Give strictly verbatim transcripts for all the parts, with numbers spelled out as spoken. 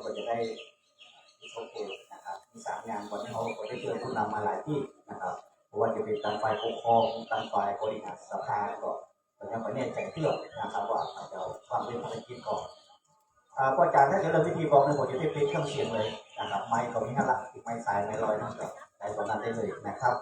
ก็จะได้ นะครับ มีสามอย่าง วันนี้เฮาก็ได้เชิญผู้นำมาหลายตี้นะครับ บ่ว่าจะเป๋นตางฝ่ายปกครอง ตางฝ่ายบริหารสภา ก็ ก็ยังบ่แน่ใจ๋เตื้อนะครับ ว่าเฮาจะวางเว้นภารกิจก่อน อ่า ป้อจ๋ารย์ ถ้าจะเริ่มพิธีบอกเนี่ย ผมจะได้ปิดเครื่องเสียงเลยนะครับ ไมค์ก็มีหั้นละ ไมค์สาย ไมค์ลอยเนาะ ก็ใจ๊ตรงนั้นได้เลยนะครับ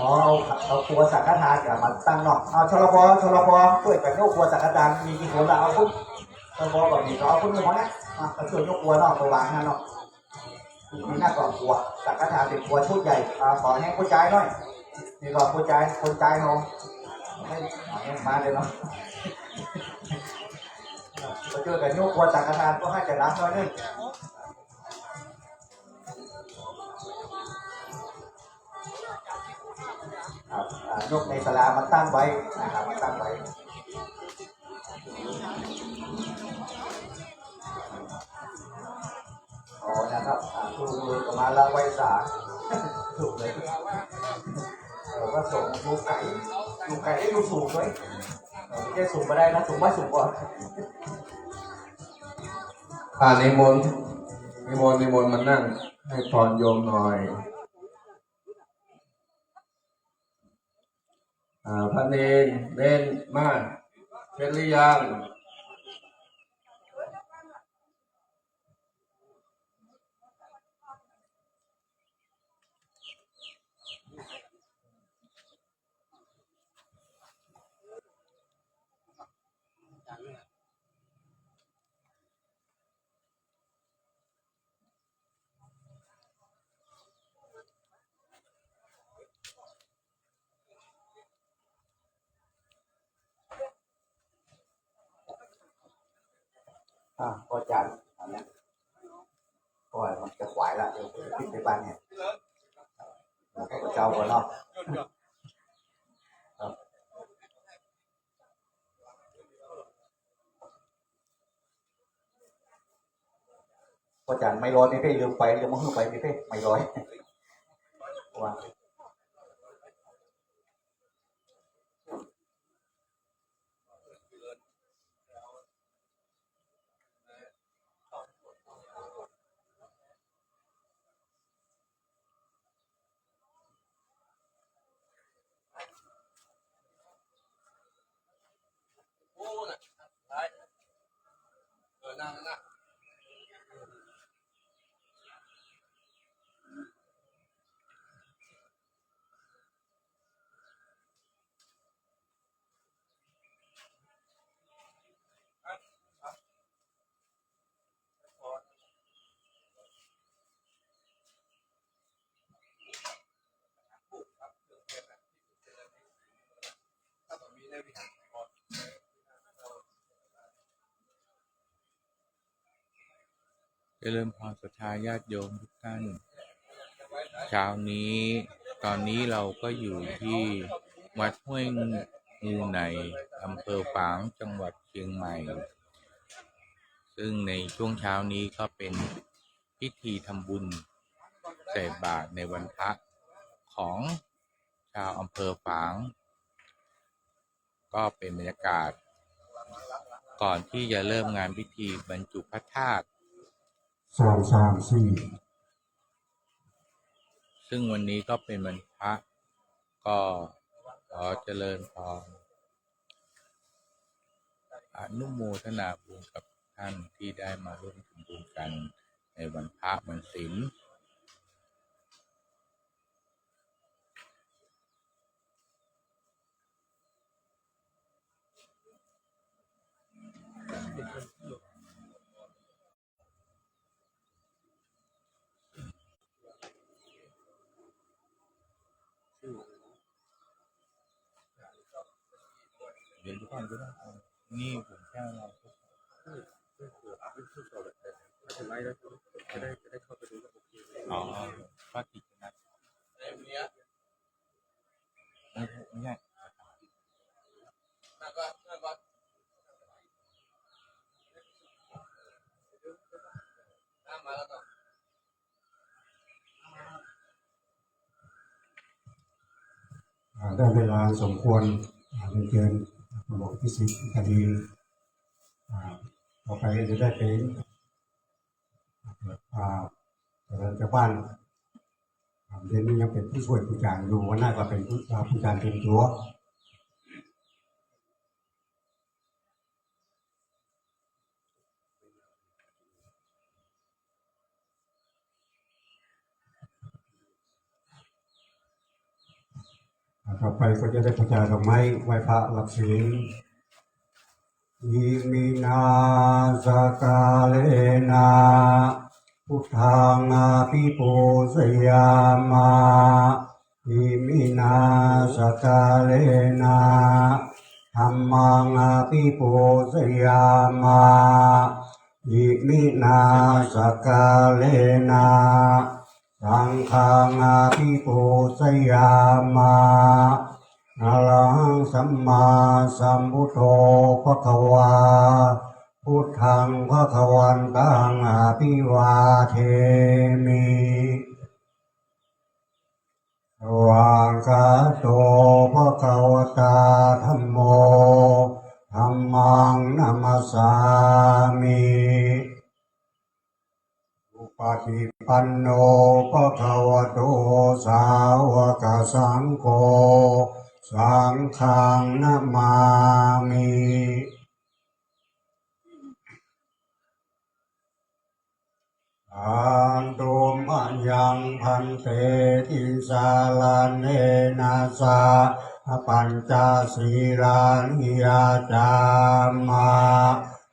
อ๋อ เอา เอาครัวสังฆทานกลับมาตั้งนอก เอา ชลภ ชลภ ช่วยกั๋นยกครัวสังฆทาน มีกี่คนละ เอาขึ้น ชลภ ก็มี ก็เอาขึ้นหมดนะ อ่ะ ก็ช่วยยกครัวเนาะ ไปวางหั้นเนาะ นี่น่าก็ครัวสังฆทานเป๋นครัวชุดใหญ่ อ่า ขอแฮงผู้จายหน่อย นี่ก็ผู้จาย คนจายเฮา ไม่ ไม่มาเลยเนาะ ก็ช่วยกั๋นยกครัวสังฆทาน ก็ให้จะรับหน่อยนึ่ง ครับ อ่า ยกในศาลามาตั้งไว้นะครับ มาตั้งไว้ อ๋อ นะครับ อ่า ถูกเลย ก็มาละไหว้สา ถูกเลย เออ พระสงฆ์อยู่ไก๋ อยู่ไก๋ เอ๊ะ อยู่สูงด้วย เออ ไม่ใจ้สูงบ่ได้นะ สูงไว้สูงก่อน อ่า นิมนต์ นิมนต์ นิมนต์มานั่ง ให้พรโยมหน่อย อ่า พระเณร เณร มา เสร็จหรือยัง อ่ะ ป้อจ๋ารย์ อันเนี้ย โอ้ย มันจะขวายละ เดี๋ยวผมจะปิดไปบ้านเนี่ย แล้วก็เจ้าก่อนเนาะ ครับ ป้อจ๋ารย์ ไมค์ลอยมีเป้ ลืมไป ลืมเอาหื้อไป มีเป้ ไมค์ลอย วาง เจริญพรศรัทธาญาติโยมทุกท่าน เช้านี้ ตอนนี้เราก็อยู่ที่วัดห้วยงูไหน อำเภอฝาง จังหวัดเชียงใหม่ ซึ่งในช่วงเช้านี้ก็เป็นพิธีทำบุญใส่บาตรในวันพระของชาวอำเภอฝาง ก็เป็นบรรยากาศก่อนที่จะเริ่มงานพิธีบรรจุพระธาตุ สอง สาม สี่ ซึ่งวันนี้ก็เป็นวันพระ ก็ขอเจริญพร อนุโมทนาบุญกับท่านที่ได้มาร่วมทำบุญกันในวันพระวันศีล เดี๋ยวดูก่อนก็ได้ นี่ผมแค่เรา อ๋อ ก็ติดนะ ไม่ใช่ ไม่ใช่ แล้วก็ แล้วก็ ได้เวลาสมควร อ่า เรียนเชิญ อ่า ท่านรองพิสิทธิ์ อินทรีย์ อ่า ต่อไปก็จะได้เป็น อ่า ประธานชาวบ้าน อ่า เดี๋ยวนี้ยังเป็นผู้ช่วยผู้จารย์อยู่ วันหน้าก็เป็นผู้ อ่า ผู้จารย์เต็มตัว อ่า ต่อไปก็จะได้ประทานดอกไม้ไหว้พระรับศีล Iminā sakkārena buddhaṃ abhipūjayāma. Iminā sakkārena dhammaṃ abhipūjayāma. Iminā sakkārena saṅghaṃ abhipūjayāma. Arahaṃ sammāsambuddho bhagavā, buddhaṃ bhagavantaṃ abhivādemi. Svākkhāto bhagavatā dhammo, dhammaṃ namassāmi. Supaṭipanno bhagavato sāvakasaṅgho, saṅghaṃ namāmi. Khantu mayaṃ bhante tisaraṇena saha pañca sīlāni yācāma.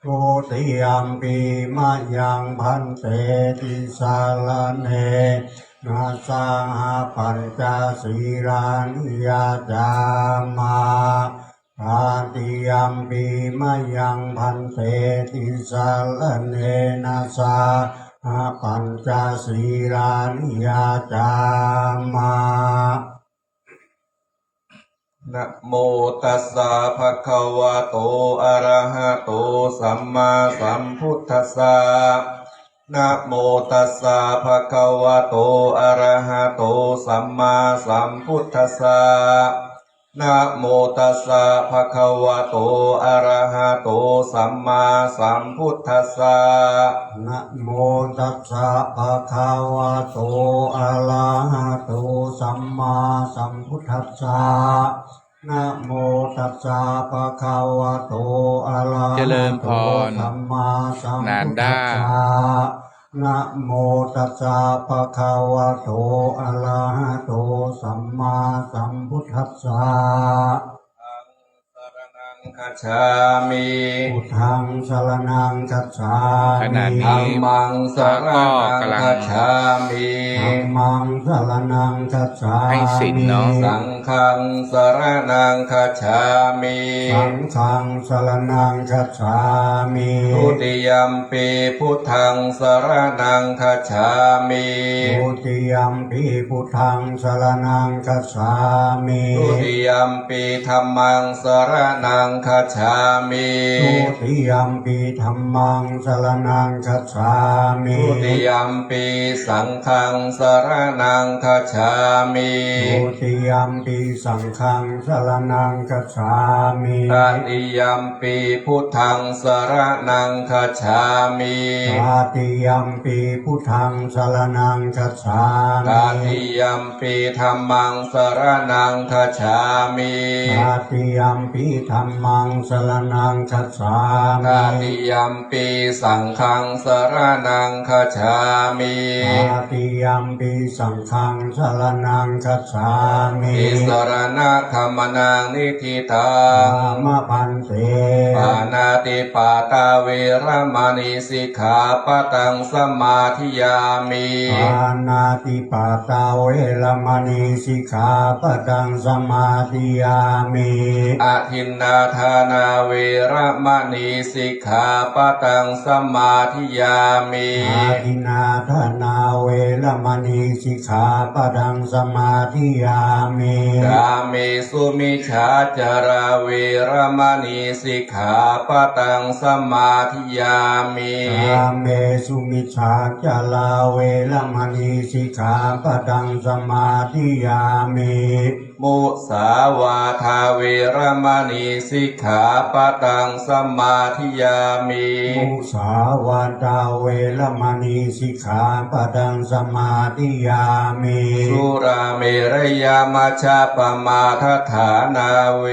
Dutiyampi mayaṃ bhante tisaraṇena saha pañca sīlāni yācāma. Tatiyampi mayaṃ bhante tisaraṇena saha pañca sīlāni yācāma. Namo tassa bhagavato arahato sammāsambuddhassa. Namo tassa bhagavato arahato sammāsambuddhassa. Namo tassa bhagavato arahato sammāsambuddhassa. Namo tassa bhagavato arahato sammāsambuddhassa. Namo tassa bhagavato arahato เจริญพร sammāsambuddhassa. นานด้า Namo tassa bhagavato arahato sammāsambuddhassa. Saraṇaṃ gacchāmi. Buddhaṃ saraṇaṃ gacchāmi. ขณะนี้ Dhammaṃ พระก็กำลัง saraṇaṃ gacchāmi. Dhammaṃ saraṇaṃ gacchāmi. ให้ศีลเนาะ Saṅghaṃ saraṇaṃ gacchāmi. Saṅghaṃ saraṇaṃ gacchāmi. Dutiyampi buddhaṃ saraṇaṃ gacchāmi. Dutiyampi buddhaṃ saraṇaṃ gacchāmi. Dutiyampi dhammaṃ saraṇaṃ gacchāmi. Dutiyampi dhammaṃ saraṇaṃ gacchāmi. Dutiyampi saṅghaṃ saraṇaṃ gacchāmi. Dutiyampi saṅghaṃ saraṇaṃ gacchāmi. Tatiyampi buddhaṃ saraṇaṃ gacchāmi. Tatiyampi buddhaṃ saraṇaṃ gacchāmi. Tatiyampi dhammaṃ saraṇaṃ gacchāmi. Tatiyampi dhammaṃ saraṇaṃ gacchāmi. Tatiyampi saṅghaṃ saraṇaṃ gacchāmi. Tatiyampi saṅghaṃ saraṇaṃ gacchāmi. Tisaraṇagamanaṃ niṭṭhitaṃ. Āma bhante. Pāṇātipātā veramaṇī sikkhāpadaṃ samādiyāmi. Pāṇātipātā veramaṇī sikkhāpadaṃ samādiyāmi. Adinnādānā veramaṇī sikkhāpadaṃ samādiyāmi. Adinnādānā veramaṇī sikkhāpadaṃ samādiyāmi. Kāmesu micchācārā veramaṇī sikkhāpadaṃ samādiyāmi. Kāmesu micchācārā veramaṇī sikkhāpadaṃ samādiyāmi. มุสาวาทาเวระมะณีสิกขาปะตังสมาธิยามิ มุสาวาทาเวระมะณีสิกขาปะตังสมาธิยามิ สุราเมรยะมัชฌะปะมาทะฐานาเว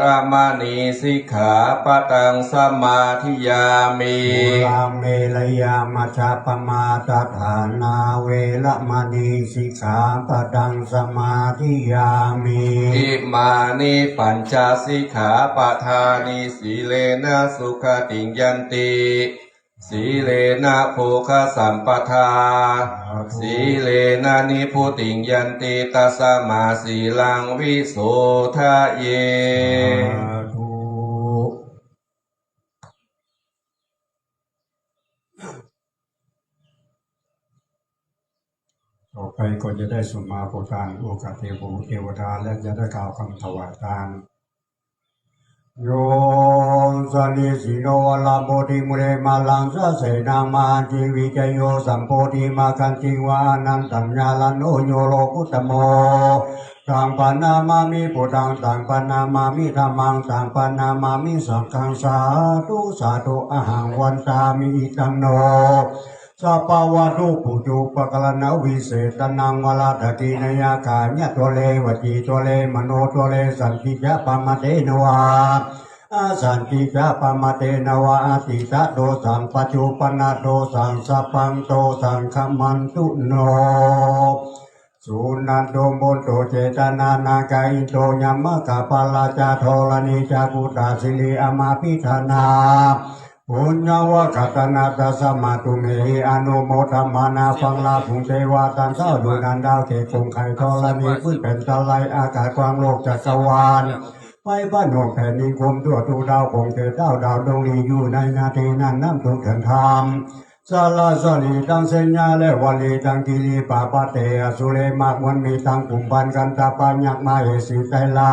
ระมะณีสิกขาปะตังสมาธิยามิ สุราเมรยะมัชฌะปะมาทะฐานาเวระมะณีสิกขาปะตังสมาธิยามิ อิมานิปัญจสิกขาปะทานิ สีเลนะสุขติงยันติ สีเลนะโภคสัมปทา สีเลนะนิพพุติงยันติ ตัสมาสีลังวิโสทะเย สาธุ ต่อไปก็จะได้สมาโปรดทานโอกาสเทวบุตรเทวดา และจะได้กล่าวคำถวายทาน โย สะนิสิโน วะระโพธิมูเล มาลังสะเสนะ มหัง สีวิจัยโย สัมโพธิมัคคันติง วา อะนันตัง ญาณัญโญ โย โลกุตตะโม ตัง ปะนะมามิ พุทธัง ตัง ปะนะมามิ ธัมมัง ตัง ปะนะมามิ สังฆัง สาธุ สาธุ อะหัง วันตามิ อิทัง โน สะปะวะตุ ปุจจุปะกะระณะวิเศษะนัง วะระตะกิณะยะ กายะทะเล วจีทะเล มโนทะเล สันติจะปะมะเทนะวา อะสันติจะปะมะเทนะวา อะตีตะโดสัง ปัจจุปันนะโดสัง สัพพังโดสัง ขะมันตุ โน สุนันตุ ปุณโณ เจตะนานา กายิโต ยะมะกะปะละจา ธรณีจา ปุตตะ สิริอะมาภิธานา ปุญญาวะกัตตะนา ตัสมา ตุมเหหิ อะนุโมทะมานา ฟังลาหุงเตวา ต้านเต้าดูหนานดาว เขตคงไข่ธรณี พื้นแผ่นตะไล อากาศกว้าง โลกจักรวาล ไฟฟ้าโหนกแผ่นดินคม ทั่วทุกดาวคงเขต เต้าดาวดวงดี อยู่ในนาทีนั้น น้ำทุ่งเถิงธรรม สาราสนีตังเสนยา และวลีตังกิริปะปะเต อสุเรมากมวลมีตังกุมภัณฑ์ กันตะปะยักษ์มเหสีไตรลา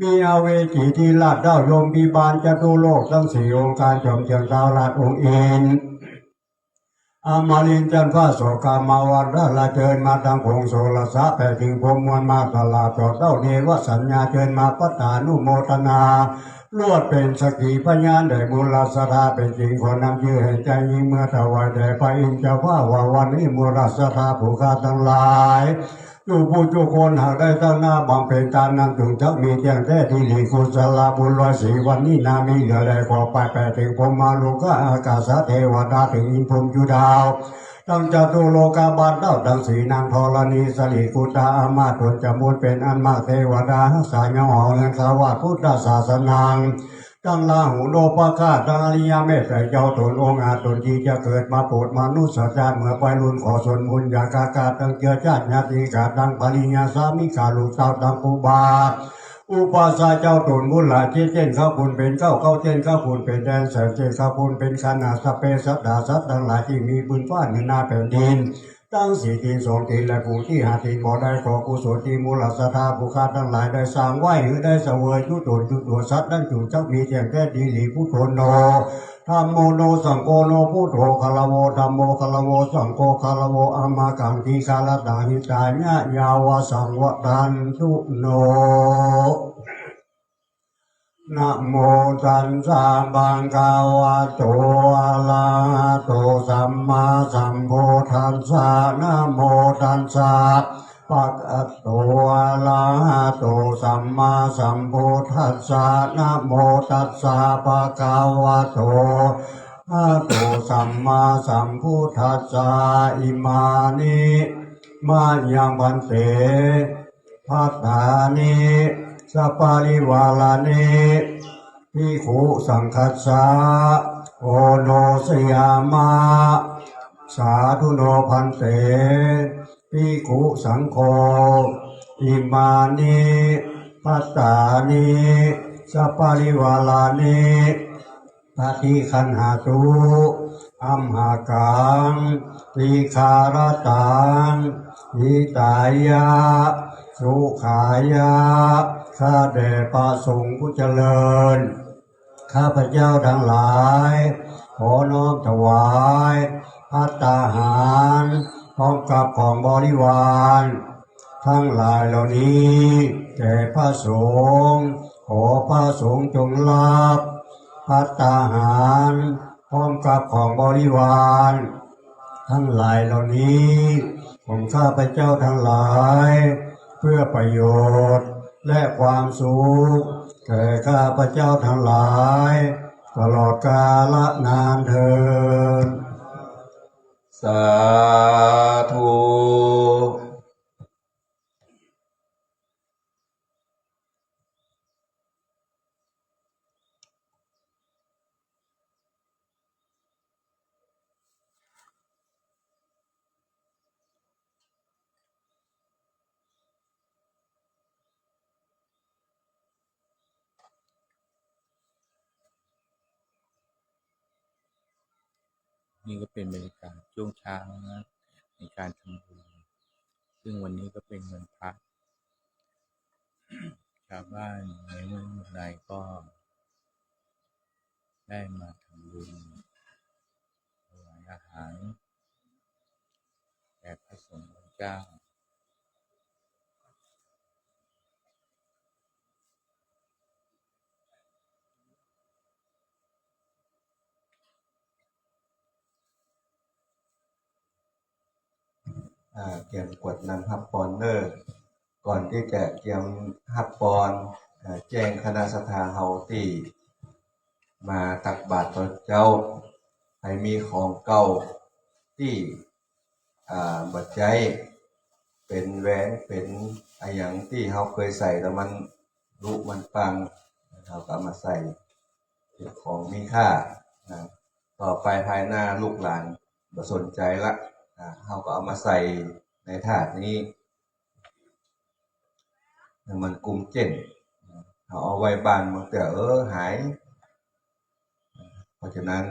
มีอเวจีทิราชเต้ายมพิบาล จตุโลกตังสี่องค์การ จอมเจืองท้าวราชองค์อินทร์ อมรินทร์จันทร์ฟ้า โสกามาวัลละเจิญมาตังผงโสรสะ แผ่เถิงพรหมมวลมาตลอดเต้าเทวสัญญา เจิญมาพัตตานุโมทนา ลวดเป๋นสักขีพยาน ได้มูลศรัทธาเป๋นจริง ขอนำจื้อแห่งใจ๋นี้ เมื่อถวายแด่พระอินทร์เจ้าฟ้า ว่าวันนี้มูลศรัทธาผู้ข้าตังหลาย จุผู้จุคน หากได้ตั้งหน้าบำเพ็ญตานนั้น จุ่งจักมีเตี้ยงแต๊ดีหลี กุศลบุญร้อยสี่วันนี้นา มีเหลือแล ขอไปแผ่เถิงพรหมโลกะ อากาสะเทวดา เถิงอินทร์พรหมจุดาว ตังจตุโลกบาลเต้าตังสี่นางธรณี สรีกุตตะอามาตย์ ต๋นจะมูลเป๋นอันมาก เทวดาฮักษายังหอเฮือนคารวาสพุทธศาสนัง ตังราหูโนปกา ตังอริยะเมตไตรเจ้าต๋นองค์อาจ ต๋นตี้จะเกิดมาโปรดมนุษย์ชาติเมื่อไปรุ่น ขอส่วนบุญญาคากา ตังเจื้อชาติญาติกา ตังภริยาสามิกา ลูกเต้าตังปุบา อุปาสาเจ้าต๋นบุญหลาย เจ๊เจ้นข้าคุณเป๋นเก้า เก้าเจ้นข้าคุณเป๋นแดน แสนเจ้นข้าคุณเป๋นขนาด สัพเพสัตตา สัตว์ตังหลายตี้มีปื้นฟ้าเหนือหน้าแผ่นดิน ตังสี่ตี๋นสองตี๋น และฝูงตี้ห้าตี๋นบ่ได้ ขอกุศลตี้มูลศรัทธาผู้ข้าตังหลายได้สร้างไว้ หื้อได้เสวยจุต๋นจุตั๋วสัตว์นั้น จุ่งจักมีเตี้ยงแต๊ดีหลี พุทโธโน ธัมโมโน สังโฆโน พุทโธ คารโว ธัมโม คารโว สังโฆ คารโว อะมากัง ทีฆารตัง หิตายะ ยาวะสังวัฏฏันตุ โน นะโมตัสสะ ภะคะวะโต อะระหะโต สัมมาสัมพุทธัสสะ นะโมตัสสะ ภะคะวะโต อะระหะโต สัมมาสัมพุทธัสสะ นะโมตัสสะ ภะคะวะโต อะระหะโต สัมมาสัมพุทธัสสะ อิมานิ มะยัง ภันเต ภัตตานิ สะปะริวารานิ ภิกขุสังฆัสสะ โอโนสยามะ สาธุโน ภันเต ภิกขุสังโฆ อิมานิ ภัตตานิ สะปะริวารานิ ปะฏิคันหะตุ อัมหะกัง ทีฆารตัง หิตายะ สุขายะ ข้าแต่พระสงฆ์ผู้เจริญ ข้าพเจ้าตังหลาย ขอน้อมถวาย ภัตตาหาร พร้อมกับของบริวาร ทั้งหลายเหล่านี้แก่พระสงฆ์ ขอพระสงฆ์จงรับภัตตาหาร พร้อมกับของบริวาร ทั้งหลายเหล่านี้ของข้าพเจ้าทั้งหลาย เพื่อประโยชน์และความสุขแก่ข้าพเจ้าทั้งหลาย ตลอดกาลนานเทอญ สาธุ นี่ก็เป็นบรรยากาศช่วงเช้านะ ในการทำบุญ ซึ่งวันนี้ก็เป็นวันพระ ชาวบ้านในเมืองอุไรก็ได้มาทำบุญ ถวายอาหารแด่พระสงฆ์องค์เจ้า อ่า เกียมกรวดน้ำฮับปอนเน้อ ก่อนตี้จะเกียมฮับปอน อ่า แจ้งคณะศรัทธาเฮาตี้มาตักบาตรตอนเจ๊า ใผมีของเก่าตี้ อ่า บ่ใจ๊ เป๋นแหวน เป๋นอะหยังตี้เฮาเกยใส่แล้วมันรุมันปัง เฮาก็เอามาใส่ เป๋นของมีค่านะ ต่อไปภายหน้าลูกหลานบ่สนใจ๋ละนะ เฮาก็เอามาใส่ในถาดนี้ ให้มันกุมเจ้น เฮาเอาไว้บ้านบางเตื้อ เออ หาย เพราะฉะนั้น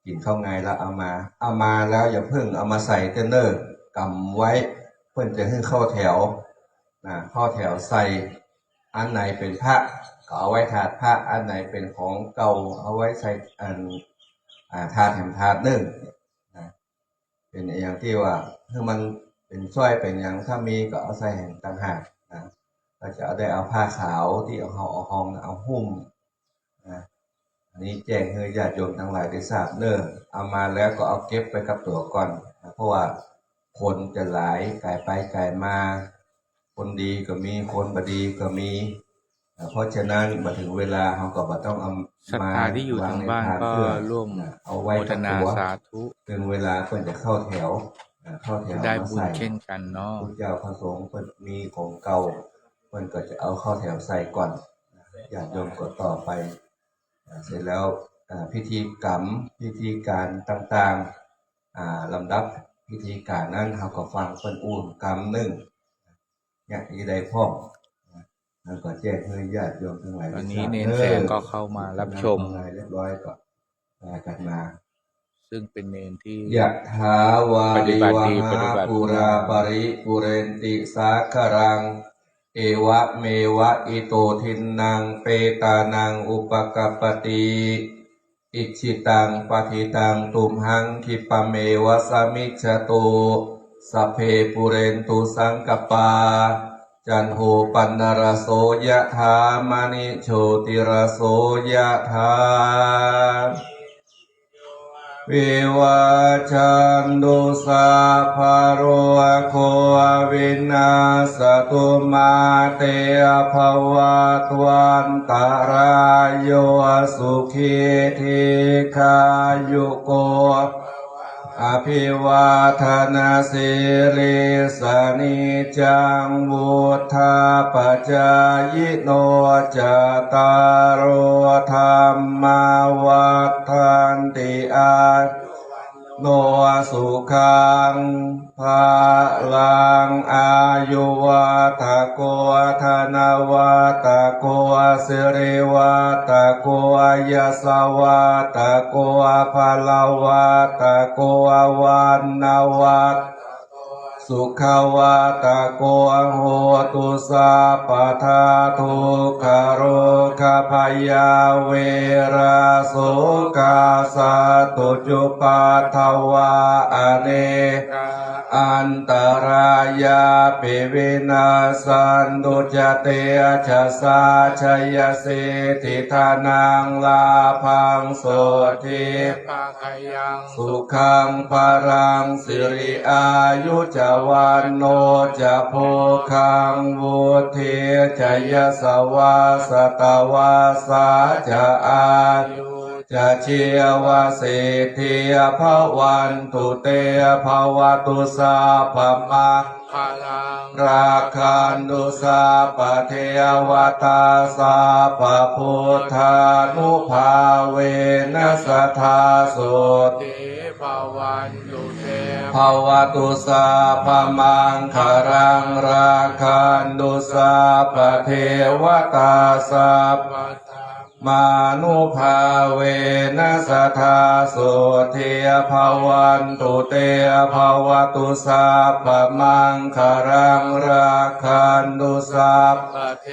กิ๋นข้าวงายแล้วเอามา เอามาแล้วอย่าเพิ่งเอามาใส่เตื้อเน่อ กำไว้ เปิ้นจะหื้อเข้าแถวนะ เข้าแถวใส่ อันไหนเป๋นพระก็เอาไว้ถาดพระ อันไหนเป๋นของเก่าเอาไว้ใส่อัน อ่า ถาดแหมถาดนึ่งนะ เป๋นอะหยังตี้ว่า หื้อมันเป๋นสร้อยเป๋นหยัง ถ้ามีก็เอาใส่แหมต่างหากนะ ก็จะได้เอาผ้าขาวตี้เอาเฮาเอาฮองเอาหุ้มนะ อันนี้แจ้งหื้อญาติโยมตังหลายได้ทราบเน่อ เอามาแล้วก็เอาเก็บไปกับตั๋วก่อนนะ เพราะว่าคนจะหลาย ก๋ายไปก๋ายมา คนดีก็มี คนบ่ดีก็มี อ่า เพราะฉะนั้นมาถึงเวลาเฮาก็บ่ต้องเอา ศรัทธาที่อยู่ทางบ้านก็ร่วม มา วางในถาดเตื้อนะ เอาไว้กับตั๋ว โมทนาสาธุ ถึงเวลาเปิ้นจะเข้าแถว อ่า เข้าแถว ได้บุญมาใส่ เช่นกันเนาะ พุทธเจ้าพระสงฆ์เปิ้นมีของเก่า เปิ้นก็จะเอาเข้าแถวใส่ก่อน ญาติโยมก็ต่อไป อ่า เสร็จแล้ว อ่า พิธีกรรม พิธีการต่างๆ อ่า ลำดับพิธีการนั้น เฮาก็ฟังเปิ้นอู้กำนึ่ง เนี่ย จะได้พร้อมนะ แล้วก็แจ้งหื้อญาติโยมตังหลาย ตอนนี้ ได้ทราบ เณรแสงก็เข้ามารับชม เออ เรียบร้อยก็ลากันมา ซึ่งเป็นเณรที่ ยะถา วาริ ปฏิบัติดี วะหา ปฏิบัติ ปูรา งาม ปะริปูเรนติ สาคะรัง เอวะเมวะ อิโต ทินนัง เปตานัง อุปะกัปปะติ อิจฉิตัง ปะฏิตัง ตุมหัง คิปะเมวะ สะมิจฉตุ สัพเพ ปูเรนตุ สังกัปปา จันโท ปันนะระโส ยะถา มะณิ โชติระโส ยะถา วิวัชชันตุ สัพพะโรโค วินัสสะตุ มา เต ภะวัตวันตะราโย สุขี ทีฆายุโก อะภิวาทะนะสีลิสสะ นิจจัง วุฑฒาปะจายิโน จัตตาโร ธัมมา วัฑฒันติ อายุ วันโน สุขัง พะลัง อายุวัฑฒะโก ธนะวัฑฒะโก สิริวัฑฒะโก ยะสะวัฑฒะโก พะละวัฑฒะโก วรรณวัฑฒะโก สุขวัตโก โหตุ สัพพะทา ทุกขโรคภัย เวรโสกา สัตตุจุปัฏฐวา อเนกา อันตรายาปิ วินัสสันตุ จะ เตจสา จะยสิทธิ ธนัง ลาภัง โสตถี ภะคะยัง สุขัง พะลัง สิริ อายุ จะ วัณโณ จะ โภคัง วุฑฒี จะ ยะสวา สะตะวัสสา จะ อายุ จะ ชีวสิทธิ ภะวันตุ เต ภะวะตุ สัพพะมัง คะลัง รักขันตุ สัพพะเทวะตา สัพพะพุทธานุภาเวนะ สะทา โสตถี ภะวันตุ เต ภะวะตุ สัพพะมังคะลัง รักขันตุ สัพพะเทวะตา สัพพะ มานุภาเวนะ สะทา โสตถี ภะวันตุ เต ภะวะตุ สัพพะมังคะลัง รักขันตุ สัพพะเท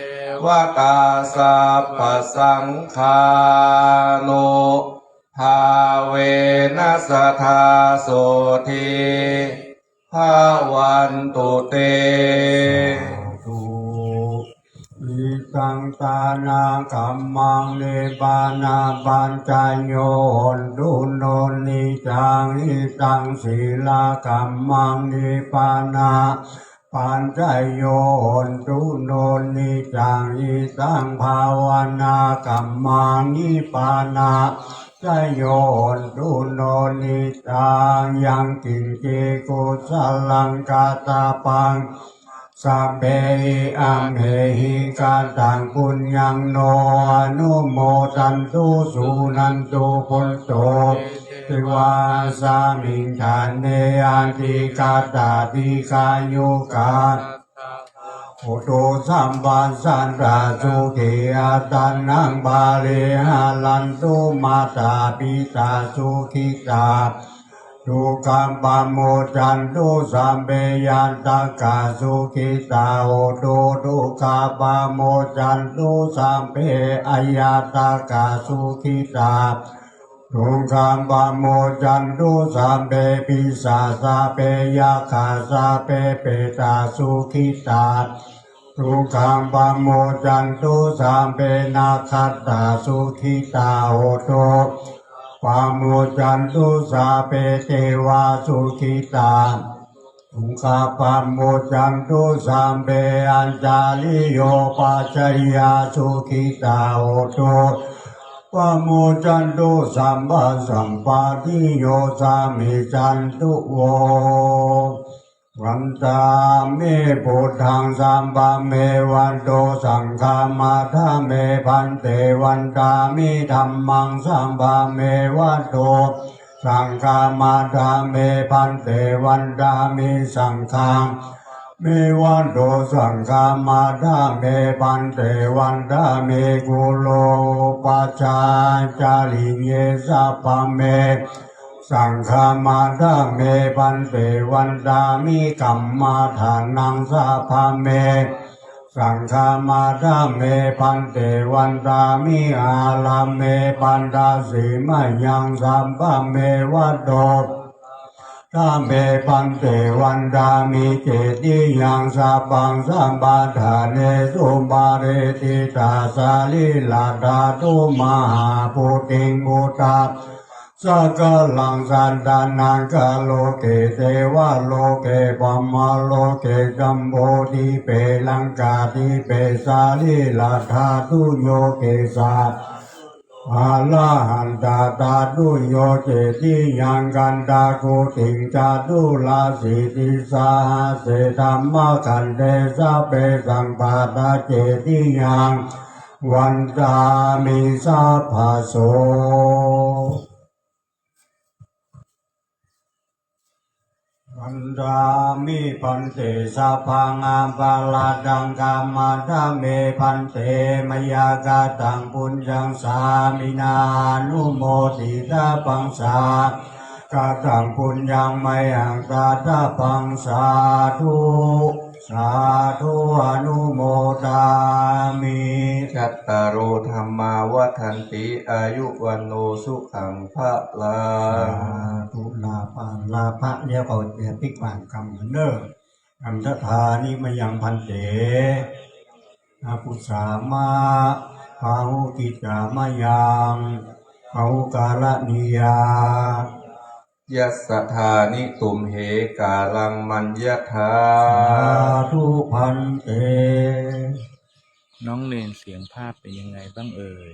วะตา สัพพะสังฆานุภาเวนะ สะทา โสตถี ภะวันตุ เต สาธุ อิทัง ทานะกัมมัง นิพพานะปัจจโย โหนตุ โน นิจจัง อิทัง สีละกัมมัง นิพพานะปัจจโย โหนตุ โน นิจจัง อิทัง ภาวนากัมมัง นิพพานะปัจจโย โหนตุ โน นิจจัง ยังกิญจิ กุสะลัง กะตะปัง สัพเพหิ อัมเหหิ กะตัง ปุญญัง โน อนุโมทันตุ สุนันตุ ปุตโต เตวา อัสสะมิญ ชาเต อะทิคาตา ดีฆายุ กะ โหตุ สัพพะสัตตา สุขี อัตตานัง ปะริหะรันตุ มาตา ปิตา สุขิตา ทุกขาปะโมจจันตุ สัพเพ ญาตากา สุขิตา โหตุ ทุกขาปะโมจจันตุ สัพเพ อญาตากา สุขิตา ทุกขาปะโมจจันตุ สัพเพ ปิศาจ สัพเพ ยักขา สัพเพ เปตา สุขิตา ทุกขาปะโมจจันตุ สัพเพ นักขัตตา สุขิตา โหตุ ปะโมจจันตุ สัพเพ เตวา สุขิตา ทุกขาปะโมจจันตุ สัพเพ อัญจาลิโย ปัจจยา สุขิตา โหตุ ปะโมจจันตุ สัพพะสัมปะทิโย สามิจจันตุ โว วันทามิ พุทธัง สัพพะเมวัตโต สังฆัมมะทามิ ภันเต วันทามิ ธัมมัง สัพพะเมวัตโต สังฆัมมะทามิ ภันเต วันทามิ สังฆัมมะทามิ วัตโต สังฆัมมะทามิ ภันเต วันทามิ กุโร ปัจจาจาริเย สัพพะเม สังฆัมมะทามิ ภันเต วันทามิ กัมมะทานัง สัพพะเม สังฆัมมะทามิ ภันเต วันทามิ อาราเม ปัตถสีมะยัง สัพพะเมวัตโต ทามิ ภันเต วันทามิ เจติยัง สัพพัง สัพพะทาเนสุ ปะริตถิตา สะรีระธาตุ มหาปุติง พุทธะ สะกะลัง สัตตานัง กะโลเก เตวะโลเก พรหมะโลเก จัมโบดีเป ลังกาดีเป สะรีระธาตุโย เกสา อะระหันตะธาตุโย เจติยัง คันธะกุติง จตุราสีติสหัสเส ธัมมะขันเต สัพเพ สัพพัตถะ เจติยัง วันทามิ สัพพะโส วันทามิ ภันเต สัพพัง อปะราหัง คัมมะทามิ ภันเต มะยะกะตัง ปุญญัง สามินา อนุโมทิตา ปัง สา กตังปุญญังมะหัง ตถะปัง สาธุ สาธุ อนุโมทามิ จัตตาโร ธัมมา วัฑฒันติ อายุ วัณโณ สุขัง พะลัง สาธุ ลาภะ ลาภะ แล้วก็จะปิ๊กบ้านกำเนิด อันตถานิมะยัง ภันเต อาปุสสามะ พาหุกิจจามะยัง พาหุการะณียา ยัสสะทานิ ตุมเห กาลัง มัญญะทา สาธุ ภันเต น้องเณร เสียงภาพเป็นยังไงบ้างเอ่ย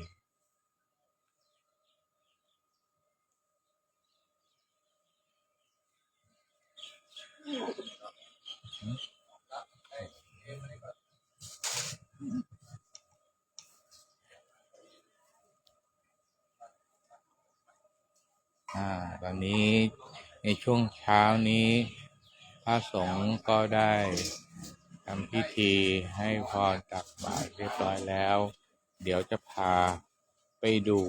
อ่า ตอนนี้ในช่วงเช้านี้ พระสงฆ์ก็ได้ทำพิธีให้พรตักบาตรเรียบร้อยแล้ว เดี๋ยวจะพาไปดู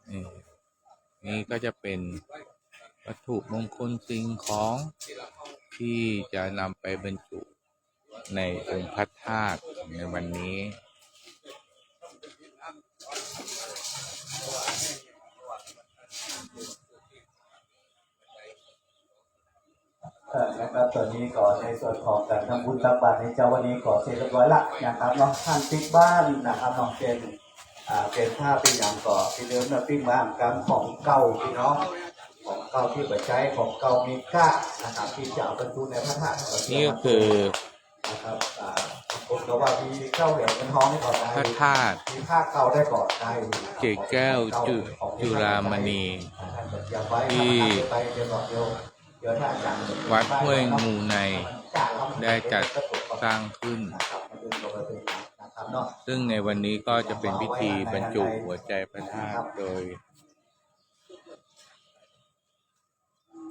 นี่ นี่ก็จะเป็นวัตถุมงคลสิ่งของที่จะนำไปบรรจุในองค์พระธาตุในวันนี้ เอ่อ นะครับ ตอนนี้ก็ในส่วนของการทำบุญตักบาตรในเจ๊าวันนี้ก็เสร็จเรียบร้อยละนะครับเนาะ ท่านปิ๊กบ้านนะครับเนาะ เป๋น อ่า เป๋นผ้าเป๋นหยังก็ไปเดิมนะ ปิ๊กบ้านกำของเก่าพี่น้อง ของเก่าตี้บ่ใจ๊ ของเก่ามีค่านะครับ ตี้จะเอาบรรจุในพระธาตุ นี่ก็คือ นะครับ อ่า ผมก็ว่ามีเจ้าเหรียญเงินทองนี่ก็ได้ พระธาตุ มีผ้าเก่าได้ก็ได้ เกศแก้วจุ จุฬามณี ที่วัดห้วยงูใน ได้จัดสร้างขึ้น ซึ่งในวันนี้ก็จะเป็นพิธีบรรจุหัวใจพระธาตุโดย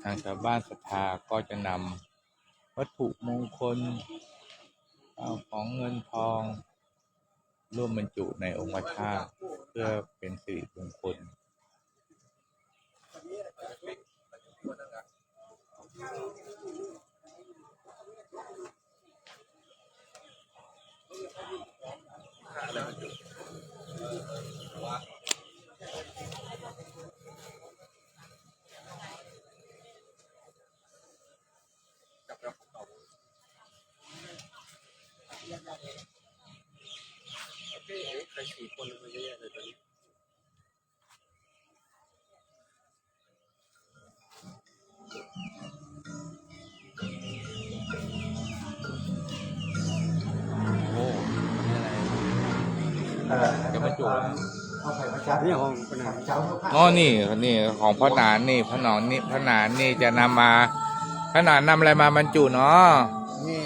ทางชาวบ้านศรัทธาก็จะนำวัตถุมงคล ข้าวของเงินทอง ร่วมบรรจุในองค์พระธาตุ เพื่อเป็นสิริมงคล โอ้ นี่อะไร เอ่อ เดี๋ยวมาจุ่ม เอาใส่พระจันทร์ นี่ของพระนาน อ๋อ นี่ นี่ของพระนานนี่ พระนอนนี่ พระนานนี่จะนำมา พระนานนำอะไรมาบรรจุเนาะ นี่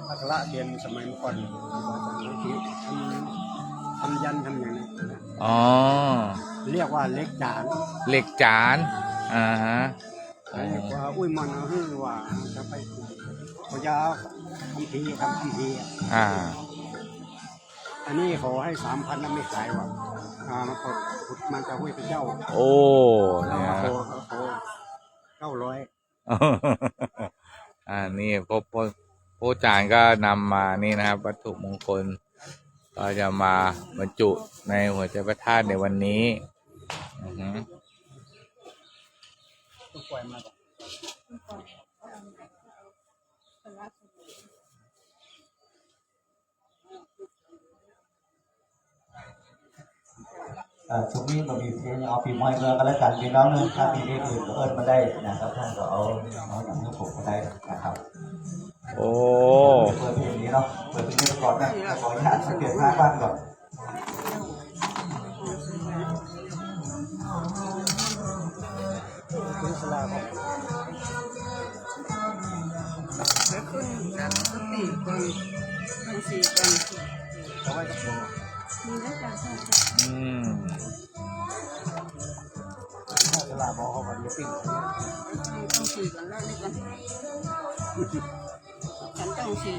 อักขระเตรียมสมัยเมื่อก่อน ทำ ทำยันต์ทำอย่างนี้นะ อ๋อ เรียกว่าเหล็กจาน เหล็กจาน อ่าฮะ ไอ้ว่า อุ้ย มันเอาหื้อว่าจะไป เขาจะเอาคัมภีร์ ทำคัมภีร์อะ อ่า อันนี้เขาให้สามพันนะ ไม่ขายว่ะ อ่า มาขอ มาจากห้วยพระเจ้า โอ้ เนี่ย มาขอ ขอเก้าร้อย อ่า นี่พระ พระ พระอาจารย์ก็นำมานี่นะครับ วัตถุมงคล ก็จะมาบรรจุในหัวใจพระธาตุในวันนี้ อือหือ เอ่อ ช่วงนี้ก็มีเพลงเอาปีใหม่มาก็แล้วกันพี่น้องเนอะ ถ้ามีเพลงอื่นก็เอิ้นมาได้นะครับ ท่านก็เอา เอาอย่างนี้ผมก็ได้นะครับ โอ้ เปิดเพลงนี้เนาะ เปิดเพลงนี้ก่อนนะ ขออนุญาตสังเกตภาพบ้านก่อน ขึ้นสลากครับ แล้วขึ้นสติก่อน ขึ้นสี่ก่อน เอาไว้กับผม มีแล้วจ้ะ อืม สลากบอกเขาก่อน อย่าปิ้ง ต้องสี่ก่อน แล้วนี่ก่อน ฉันต้องสี่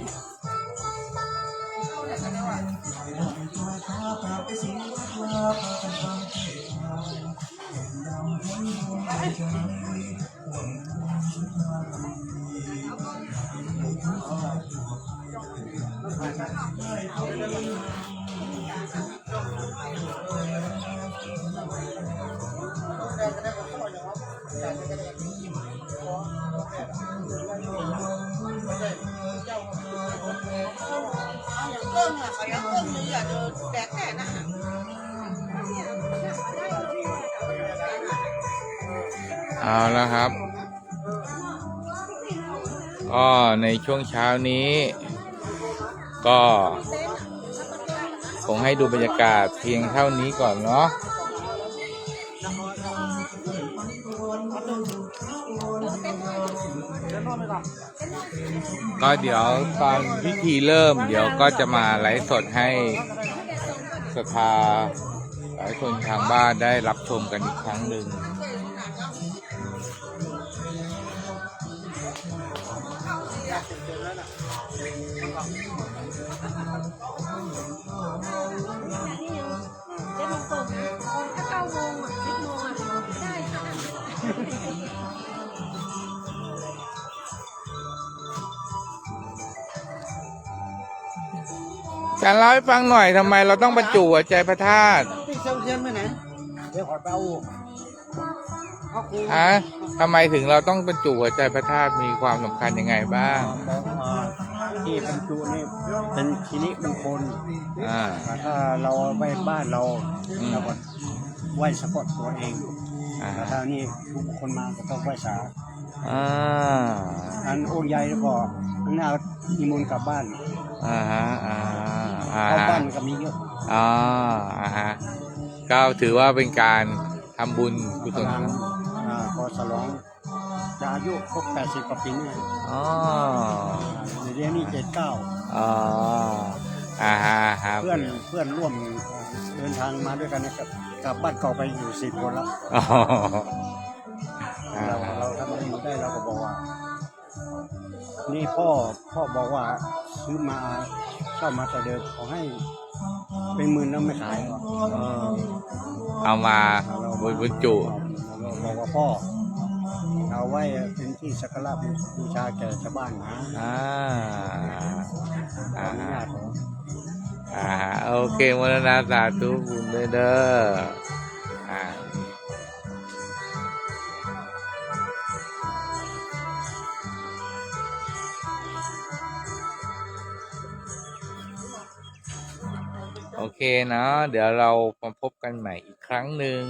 เอาละครับ ก็ในช่วงเช้านี้ ก็คงให้ดูบรรยากาศเพียงเท่านี้ก่อนเนาะ ก็เดี๋ยวตอนพิธีเริ่ม เดี๋ยวก็จะมาไลฟ์สดให้ศรัทธาสาธุชนทางบ้านได้รับชมกันอีกครั้งหนึ่ง เจ็ดโมงตรงนะ ถ้าเก้าโมงอ่ะ สิบโมงอ่ะ ได้ค่ะ อาจารย์เล่าให้ฟังหน่อย ทำไมเราต้องบรรจุหัวใจพระธาตุ ติ๊กเซลเทียนไปไหน เดี๋ยวขอไปเอา ฮะ ทำไมถึงเราต้องบรรจุหัวใจพระธาตุ มีความสำคัญยังไงบ้าง บอกว่าที่บรรจุนี่เป็นสิริมงคล อ่า ถ้าเราไหว้บ้านเรา อืม เราก็ไหว้สะกดตัวเอง อ่า แต่ถ้านี่ทุกคนมาก็ต้องไหว้สา อ่า อันองค์ใหญ่แล้วก็น่านิมนต์กลับบ้าน อ่าฮะ อ่า อ่า เพราะ ฮะ บ้านมันก็มีเยอะ อ๋อ อ่าฮะ ก็ถือว่าเป็นการทำบุญกุศล อ่า ก็ฉลอง จะอายุครบแปดสิบกว่าปีเนี่ย อ๋อ เดี๋ยวนี้เจ็ดเก้า อ๋อ อ่าฮะ ครับ เพื่อน เพื่อนร่วมเดินทางมาด้วยกันนะครับ กลับบ้านเก่าไปอยู่สี่คนละ อ๋อ อ่า เรา เราทำอะไรอยู่ได้เราก็บอกว่า นี่พ่อ พ่อบอกว่าซื้อมา เช่ามาแต่เดิม ขอให้เป็นหมื่นแล้วไม่ขาย เออ เอามา เอามา บรรจุ บอกว่าพ่อ เอาไว้เป็นที่สักการะบูชาแก่ชาวบ้านนะ อ่า ขออนุญาต อ่า โอเค โมทนาสาธุบุญด้วยเด้อ อ่า โอเคเนาะ เดี๋ยวเรามาพบกันใหม่อีกครั้งหนึ่ง